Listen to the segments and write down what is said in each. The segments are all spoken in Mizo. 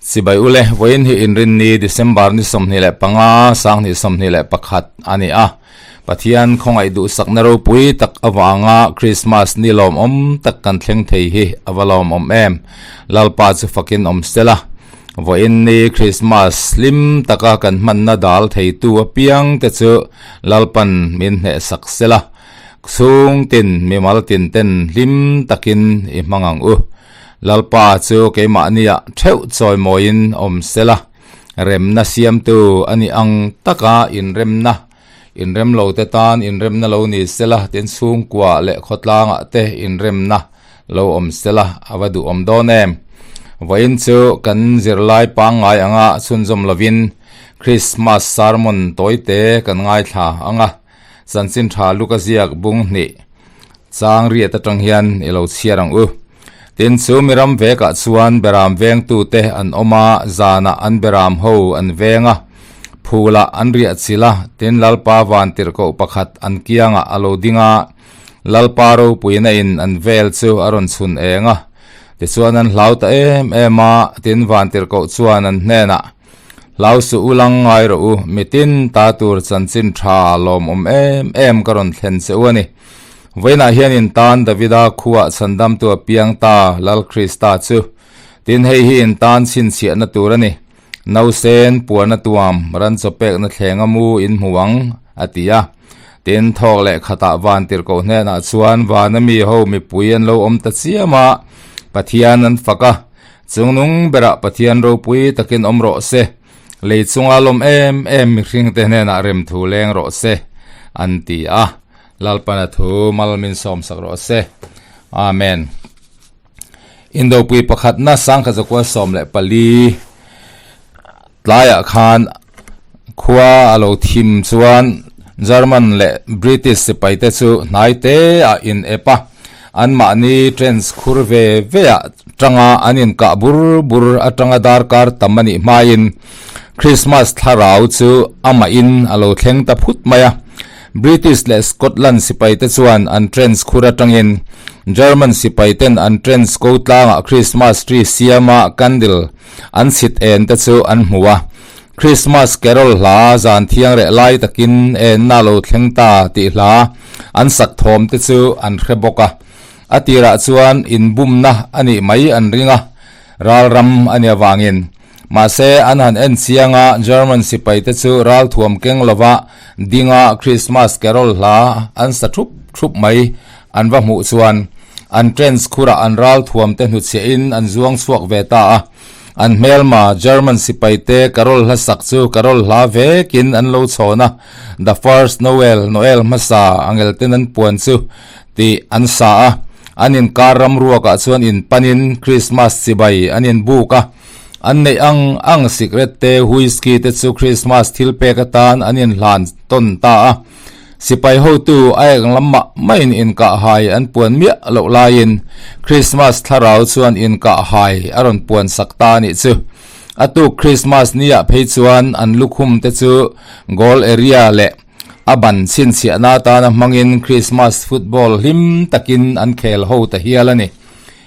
Sibai ule vawiin hi inrinni December ni 25 2021 a ni a. Pathian khawngaih duhsakna ropui tak avanga Krismas ni lawmawm tak kan thleng thei hi a va lawmawm em. Lalpa chu fakin awm sela. Vawiin ni Krismas hlim taka kan hmanna dal theitu apiang te chu Lalpan min hnehsak sela. Chhung tin mimal tin ten hlim takin i hmang ang u. Lalpa chu keimahniah theuh chawimawiin awm sela. Remna siamtu a nih ang taka inremna, inrem lo te tan inremna lo ni sela, tin chhungkua leh khawtlangah te inremna lo awm sela a va duhawm dawn em. Vawiin chu kan zirlai pangngai anga chhunzawm lovin Krismas sermon tawite kan ngaithla ang a, chanchin tha luka ziak bung hnih chang riat atang hian i lo chhiar ang u. Tin, chu mi ram vekah chuan beram vengtute an awm a, zanah an beram ho an veng a, phulah an riah chilh a, tin Lalpa vantirhkoh pakhat an kiangah a lo ding a, Lalpa ropuina in an vel chu a rawn chhun eng a. Tichuan an hlau ta em em a, tin vantirhkoh chuan an hnenah, Hlau suh u lang ngai rawh u, mitin ta tur chanchin tha lawmawm em em ka rawn thlen che u a ni. Vawiinah hian in tan Davida khuah chhandamtu a piang ta Lal Krista chu. Tin, hei hi in tan chhinchhiahna tur a ni. Nausen puana tuam, ran chawpekna thlenga mu in hmu ang, a ti a. Tin, thawk leh khatah van tirhkoh hnenah chuan vana mi ho mipui an lo awm ta chiam a, Pathian an fak a. Chungnung berah Pathian ropui takin awm rawh se, lei chunga lawm em em mihringte hnenah remthu leng rawh se, an ti a. Lalpana thu mal min sawmsak rawh se. Amen. Indopui pakhatna sangkha 1914 tlaiah khan khua a lo thim chuan German leh British sipaite chu hnai te ah in ep a, anmahni trench khur ve ve ah tanga an inkah bur bur atanga darkar tam a nih hmain Christmas thlarau chu amah in a lo thleng ta phut mai a. British leh Scotland sipaite chuan an trench khur atangin German sipaiten an trench ko tlangah Christmas tree siama candle an chhit en te chu an hmu a. Christmas carol hla zan thiang reh lai takin enna lo thleng ta tih hla an sak thawm te chu an hre bawk a. A tirah chuan inbumna a nih mai an ring a, ralram a nih avangin. Mahse, an han en chiang a, German sipaite chu ralthuam keng lova dinga Christmas carol hla an sa thup thup mai an va hmuh chuan an trench khurah an ralthuam te hnuchhiahin an zuang chhuak ve ta a. An hmelma German sipaite carol hla sak chu carol hla vekin an lo chhawn a, The First Noel, Noel hmasa, angelten an puan chu tih an sa a. An inkar ramruakah chuan inpanin Christmas chibai an inbuk a. An neih ang ang sikret te, whisky te chu Christmas thil pek atan an inhlan tawn ta a. Sipai hotu a eng lam mah maiin inkah hai an puan miah loh laiin Christmas thlarau chuan inkah hai a rawn puan sak ta a nih chu. A tuk Christmas niah phei chuan an lukhum te chu goal area leh a ban chhinchhiahna atana hmangin Christmas football hlim takin an khel ho ta hial a ni.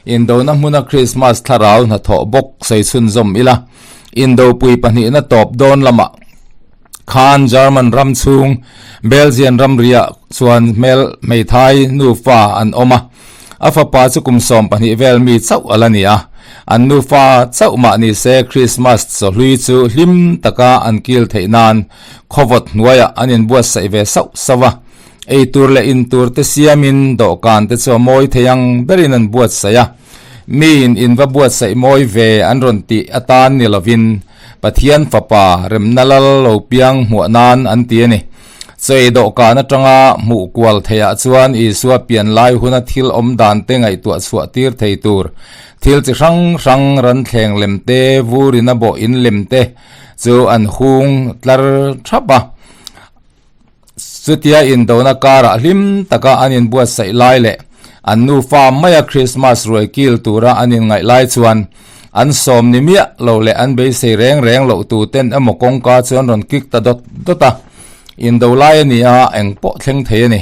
Indona hmuna Krismas thlarau hnathawh bawk sawi chhunzawm ila, Indopui pahnihna tawp dawn lamah khan German ram chhung Belgian ramriah chuan hmel hmeithai nufa an awm a, a fapa chu kum 12 vel mi chauh a la ni a, an nufa chauh mah ni se Krismas chawhlui chu hlim taka an kil theih nan khawvawt hnuaiah an inbuatsaih ve sauh sauh a. Ei tur leh in tur te siamin dawhkan te chu a mawi thei ang berin an buatsaih a, miin in va buatsaih mawi ve an rawn tih atan ni lovin Pathian Fapa remna lal lo piang hmuah nan an ti a ni. Chaw ei dawhkan atanga hmuh kual theihah chuan Isua pian lai huna thil awm dan te ngaihtuah chhuah tir thei tur thil chi hrang hrang ranthleng lem te, vurina bawh in lem te chu an hung tlar thap a. Chutia indona karah hlim taka an inbuatsaih lai leh an nufa maia Krismas ruai kil tura an inngaih lai chuan an sawm ni miah lo leh an beisei reng reng loh tuten emaw kawngka chu an rawn kik ta dawt dawt a. Indo lai a ni a, eng pawh thleng thei a ni.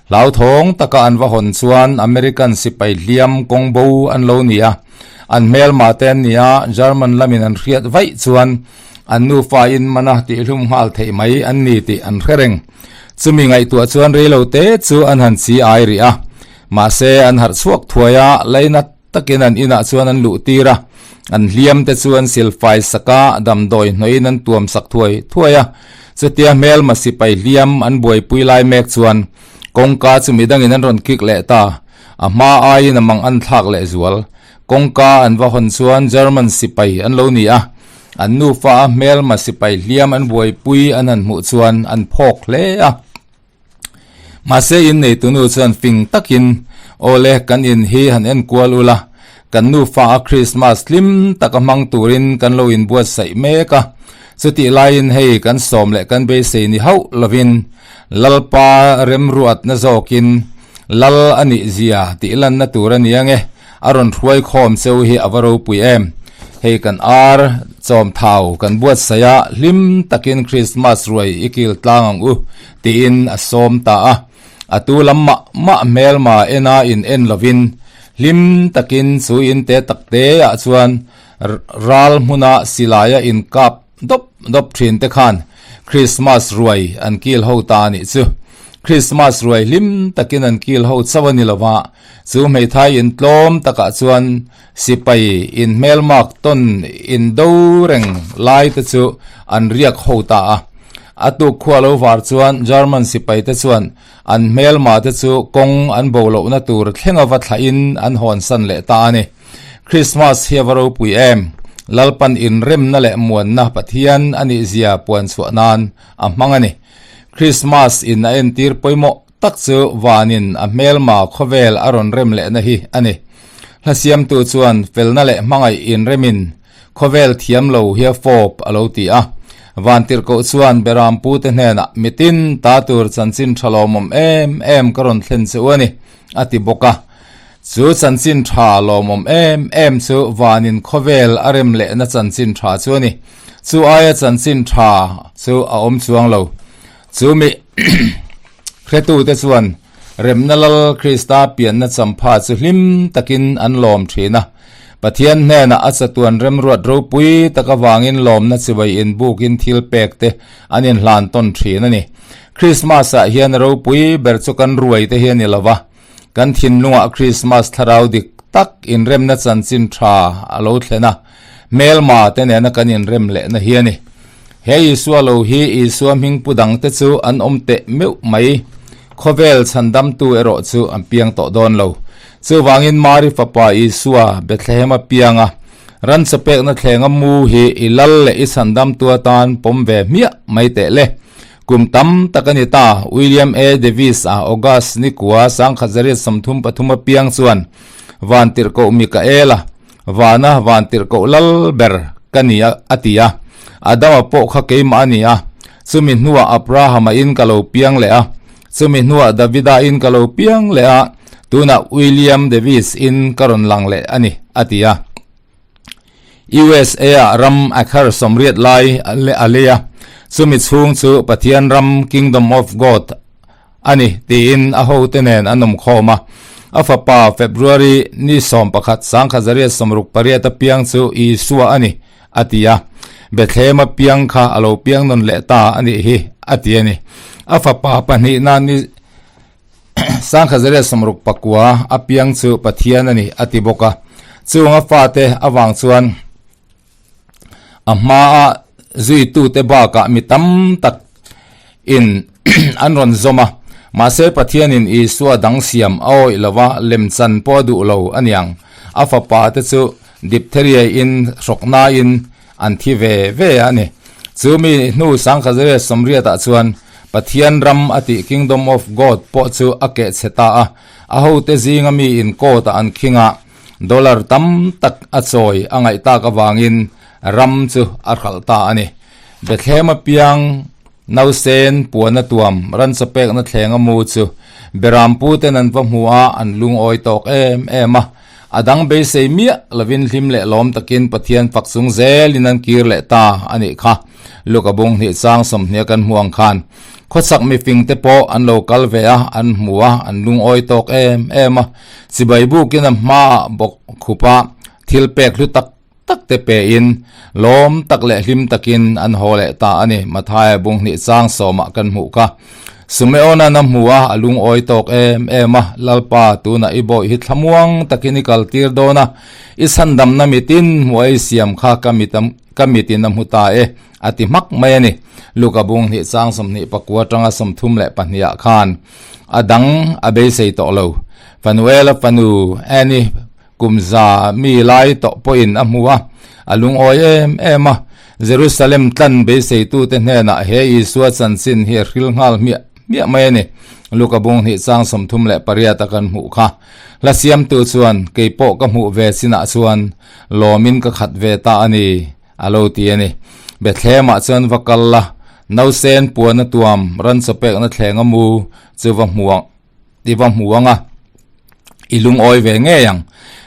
Hlauthawng taka an va hawn chuan American sipai hliam kawng bo an lo ni a. An hmelma te an ni a, German lamin an hriat vaih chuan an nufa in mana tihhlum nghal theih mai an ni tih an hre reng. Chumi ngaihtuah chuan reilo te chu an han chi ai rih a, mahse an harh chhuak thuai a, lainat takin an inah chuan an luh tir a, an hliam te chu an silfai sak a, damdawi hnawhin an tuam sak thuai thuai a. Chutia hmelma sipai hliam an buaipui lai mek chuan kawngka chu midangin an rawn kik leh ta, a hma aiin a mang an thlak leh zual. Kawngka an va hawn chuan German sipai an lo ni a, an nufa a hmelma sipai hliam an buaipui an han hmuh chuan an phawk hle a. Mahse in neitunu chuan fing takin, Awle, kan in hi han enkual ula, kan nufa a Krismas hlim taka hmang turin kan lo inbuatsaih mek a, chutih laiin hei kan sawm leh kan beisei ni hauh lovin Lalpa remruatna zawkin Lal a nih zia tih lanna tur a ni ange, a rawn hruai khawm cheu hi a va ropui em. Hei kan ar chawm thau kan buatsaih a, hlim takin Krismas ruai i kil tlang ang u tiin a sawm ta a. A tu lam mah mah hmelma ena in en lovin hlim takin chu in te tak te ah chuan ral hmuna silaia inkap dawp dawp thin te khan Krismas ruai an kil ho ta a nih chu. Krismas ruai hlim takin an kil ho chauh a ni lova, chu hmeithai in tlawm takah chuan sipai in hmelmak tawn in do reng lai te chu an riak ho ta a. A tuk khua lo var chuan German sipai te chuan an hmelma te chu kawng an bo lohna tur thlenga va thlahin an hawnsan leh ta a ni. Krismas hi a va ropui em? Lalpan inremna leh muanna Pathian a nih zia puan chhuah nan a hmang a ni. Krismas in a entir pawimawh tak chu vanin a hmelma khawvel a rawn rem lehna hi a ni. Hla siamtu chuan felna leh hmangaih inremin khawvel thiam lo hi a fawp a lo ti a. Vantirhkoh chuan Berampute hnenah mitin ta tur chanchin tha lawmawm em em ka rawn thlen che u a ni a ti bawk a. Chu chanchin tha lawmawm em em chu vanin khawvel a rem lehna chanchin tha chu a ni. Chu aia chanchin tha chu a awm chuang lo. Chu mi hretute chuan remna Lal Krista pianna champha chu hlim takin an lawm thin a. Pathian hnenah a chatuan remruat ropui tak avangin lawmna chibai inbukin thil pek te an inhlan tawn thin a ni. Krismas-ah hian ropui ber chu kan ruai te hi a ni lo va. Kan thinlungah Krismas thlarau dik tak inremna chanchin tha a lo thlen a, hmelma te nena kan inrem lehna hi a ni. He Isua lo hi Isua hming pu dangte chu an awm teh meuh mai. Khawvel chhandamtu erawh chu an piang tawh dawn lo. Chuvangin Mari fapa Isua Bethlehema pianga ranchaw pekna thlenga mu hi i lal leh i chhandamtu atan pawm ve hmiah mai teh le. Kum tam tak a ni ta, William A. Davis-a August ni kua 1933 a piang chuan Vantirhkoh Mikaela, Vana Vantirhkoh lal ber ka ni a, a ti a. Adama pawh kha keimah a ni a, chumi hnuah Abrahama in ka lo piang leh a, chumi hnuah Davida in ka lo piang leh a, tunah William Davis in ka rawn lang leh a ni, a ti a. USA ah ram acre 80 lai a lei a, chumi chhung chu Pathian ram, Kingdom of God, a ni tiin a hote nen an awm khawm a. A fapa February ni 11 1968 a piang chu Isua a ni, a ti a. Bethlehem a piang kha a lo piang nawn leh ta a nih hi, a ti a ni. A fapa pahnihna ni 1969 a piang chu Pathian a ni a ti bawk a, chung a fate avang chuan a hmaa zuitute bakah mi tam tak in an rawn zawm a, mahse Pathianin Isua dang siam a awih lo va, lemchan pawh a duh lo a niang. A fapa te chu diphtheria in hrawknain an thi ve ve a ni. Chu mi hnu 1980 ah chuan Pathian ram a tih Kingdom of God pawh chu a keh chhe ta a, a hote zinga mi in court ah an khing a, dollar tam tak a chawi a ngaih tak avangin ram chu a hralh ta a ni. Bethlehem a piang nausen puan a tuam ranchaw pekna thleng a mu chu Berampu ten an va hmu a, an lungawi tawk em em a. A dang beisei miah lovin hlim leh lawm takin Pathian fak chung zelin an kir leh ta a nih kha. Luka bung hnih chang sawmhnih a kan hmu ang khan khawchhak mifing te pawh an lo kal ve a, an hmu a, an lungawi tawk em em a. Chibai bukin a hmaah bawk khupa. Thil pek hlu tak tak te pein lawm tak leh hlim takin an haw leh ta a ni. Mathaia bung hnih chang sawmah kan hmuh kha. Sumeona'n a hmu a, a lungawi tawk em em a, Lalpa, tunah i bawih hi thlamuang takin i kaltir dawn a, i chhandamna mitin hmuh a i siam kha ka mit ka mitin a hmu ta e, a ti hmak mai a ni. Luka bung hnih chang 24 atanga 32 ah khan a dang a beisei tawh lo. Fanuela fanu Annie Kum za mi lai tawh pawhin a hmu a, a lungawi em em a. Jerusalem tlan beiseitute hnenah he Isua chanchin hi a hril nghal hmiah hmiah mai a ni. Luka bung hnih chang 38 a kan hmuh kha. Hla siamtu chuan, Kei pawh ka hmuh ve chinah chuan lawmin ka khat ve ta a ni, a lo ti a ni. Bethlehem-ah chuan va kal la, nausen puan a tuam, ran chawpekna thleng a mu chu va hmu ang. I va hmu ang a, i lungawi ve ngei ang.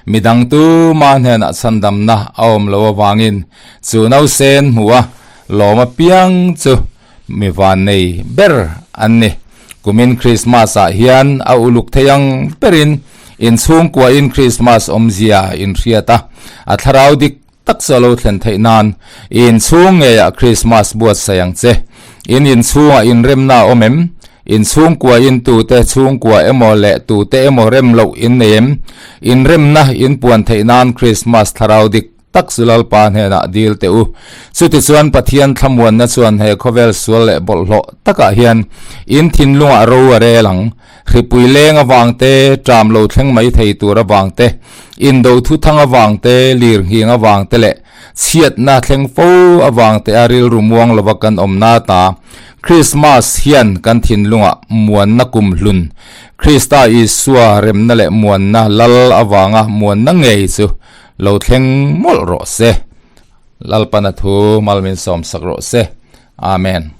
Midang tuma hnenah chhandamna a awm lo avangin chu nausen hmu a lawm apiang chu mi vannei ber an ni. Kumin Krismas ah hian a uluk thei ang berin inchhungkuain Krismas awmzia inhriat a, a thlarau dik tak chu a lo thlen theih nan i inchhung ngeiah Krismas buatsaih ang che. In inchhungah inremna a awm em? Inchhungkua in tute chhungkua emaw leh tute emaw rem loh in nei em? Inremna in puan theih nan Krismas thlarau dik tak chu Lalpa hnenah dil teh u. Chutichuan Pathian thlamuanna chuan he khawvel sual leh bawlhhlawh takah hian in thinlungah ro a rel ang. Hripui leng avang te, ṭam lo thleng mai thei tur avang te, indo thuthang avang te, lir nghing avang te leh chhiatna thleng fo avang te a rilru muang lova kan awm nata Krismas hian kan thinlungah muanna kum hlun Krista Isua remna leh muanna lal avanga muanna ngei chu lo thleng mawlh rawh se. Lalpana thu mal min sawmsak rawh se. Amen.